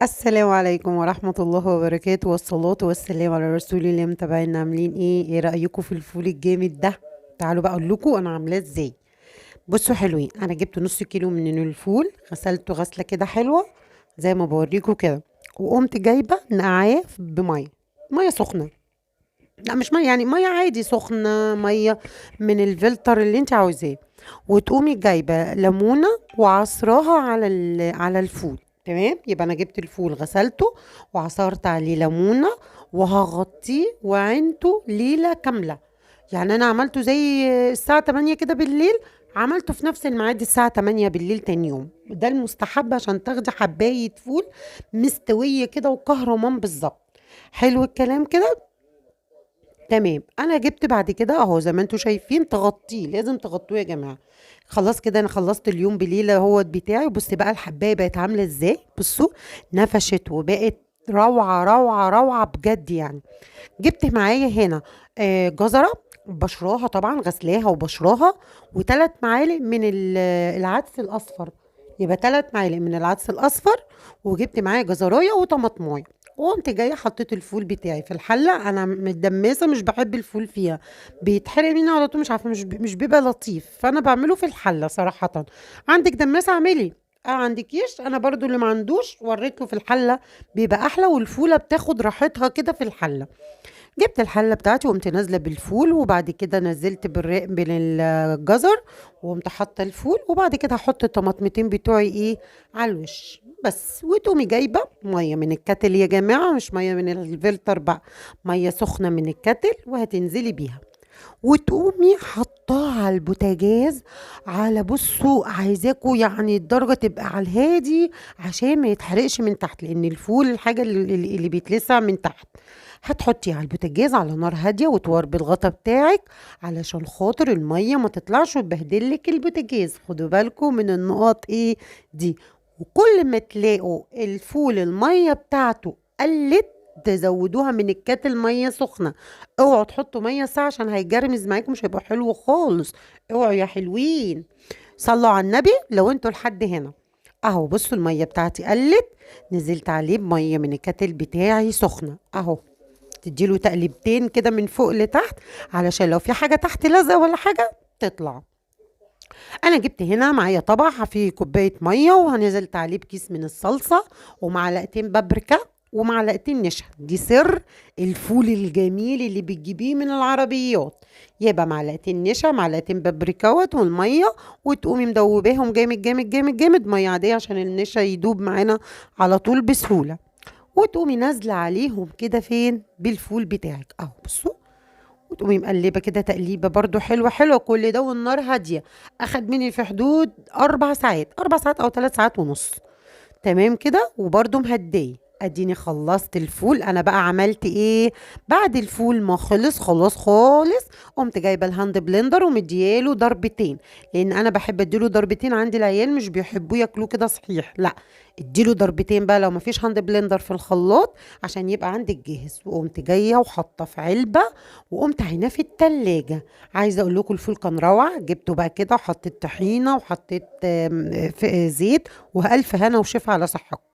السلام عليكم ورحمة الله وبركاته، والصلاة والسلام على رسول الله. متابعينا عاملين ايه؟ ايه رأيكم في الفول الجامد ده؟ تعالوا بقى اقول لكم انا عاملاه ازاي. بصوا حلوين، انا جبت نص كيلو من الفول، غسلته غسلة كده حلوة زي ما بوريكم كده، وقمت جايبة نقعاه بمية، مية سخنة، لا مش مية، يعني مية عادي سخنة، مية من الفلتر اللي انت عاوزاه، وتقومي جايبة ليمونة وعصراها على الفول. تمام، يبقى انا جبت الفول غسلته وعصرت عليه ليمونه وهغطيه وعينته ليلة كاملة. يعني انا عملته زي الساعة 8 كده بالليل، عملته في نفس الميعاد الساعة 8 بالليل تاني يوم. ده المستحب عشان تاخدي حبايه فول مستوية كده وكهرمان بالظبط. حلو الكلام كده؟ تمام. انا جبت بعد كده اهو زي ما انتم شايفين، تغطيه، لازم تغطوه يا جماعة. خلاص كده انا خلصت اليوم بليلة اهوت بتاعي. بصي بقى الحبايه بقت عامله ازاي، بصوا نفشت وبقت روعه روعه روعه بجد. يعني جبت معايا هنا جزرة بشراها طبعا، غسلاها وبشراها، وثلاث معالق من العدس الاصفر، يبقى 3 معالق من العدس الاصفر، وجبت معايا جزرايه وطماطمايه، وقمت جاية حطيت الفول بتاعي في الحلة. انا متدمسه، مش بحب الفول فيها، بيتحرق مني على طول، مش عارفه، مش بيبقى لطيف، فانا بعمله في الحلة صراحة. عندك دماسه اعملي، عندكيش، انا برضو اللي ما عندوش وريت له في الحلة بيبقى احلى، والفوله بتاخد راحتها كده في الحلة. جبت الحلة بتاعتي وقمت نازله بالفول، وبعد كده نزلت بالجزر، وقمت حاطه الفول، وبعد كده هحط الطماطمتين بتوعي ايه على الوش بس. وتقومي جايبه مية من ال kettle يا جماعة، مش مية من الفلتر بقى، مية سخنة من ال kettle، وهتنزلي بيها وتقومي حطاها على البوتاجاز. على بصوا عايزاكوا يعني الدرجة تبقى على الهادي عشان ما يتحرقش من تحت، لان الفول الحاجة اللي بيتلسع من تحت. هتحطيه على البوتاجاز على نار هادية وتوربي الغطا بتاعك علشان خاطر المية ما تطلعش وتبهدلك البوتاجاز. خدوا بالكم من النقاط ايه دي. وكل ما تلاقوا الفول المية بتاعته قلت تزودوها من ال kettle مية سخنة، اوعوا تحطوا مية ساقعه عشان هيجرمز معاكم، مش هيبقى حلو خالص. اوعوا يا حلوين، صلوا على النبي لو انتوا لحد هنا اهو. بصوا المية بتاعتي قلت، نزلت عليه بميه من ال kettle بتاعي سخنة اهو، تديله تقلبتين كده من فوق لتحت علشان لو في حاجة تحت لازقه ولا حاجة تطلع. انا جبت هنا معايا طبق فيه كوباية مية، وهنزلت عليه بكيس من الصلصه ومعلقتين بابريكا ومعلقتين نشا. دي سر الفول الجميل اللي بتجيبيه من العربيات. يبقى معلقتين نشا، معلقتين بابريكاوت، والمية، وتقومي مدوباهم جامد جامد جامد جامد، مية عادية عشان النشا يدوب معانا على طول بسهولة. وتقومي نازله عليهم كده فين بالفول بتاعك اهو. بصوا، وتقومي مقلبه كده تقليبه برضو حلوة حلوة. كل ده والنار هادية. اخد مني في حدود 4 ساعات، 4 ساعات او 3 ساعات ونص. تمام كده، وبرضو مهديه. اديني خلصت الفول. انا بقى عملت ايه بعد الفول ما خلص خلاص خالص؟ قمت جايبه ال hand blender ومدياله ضربتين، لان انا بحب اديله ضربتين، عندي العيال مش بيحبوه ياكلوه كده صحيح، لا اديله ضربتين بقى لو مفيش hand blender في الخلاط عشان يبقى عندك جاهز. وقمت جاية وحاطه في علبة وقمت عيناه في التلاجة. عايزه اقول لكم الفول كان روعه. جبته بقى كده وحطيت طحينه وحطيت زيت، والف هنا وشفا على صحتكم.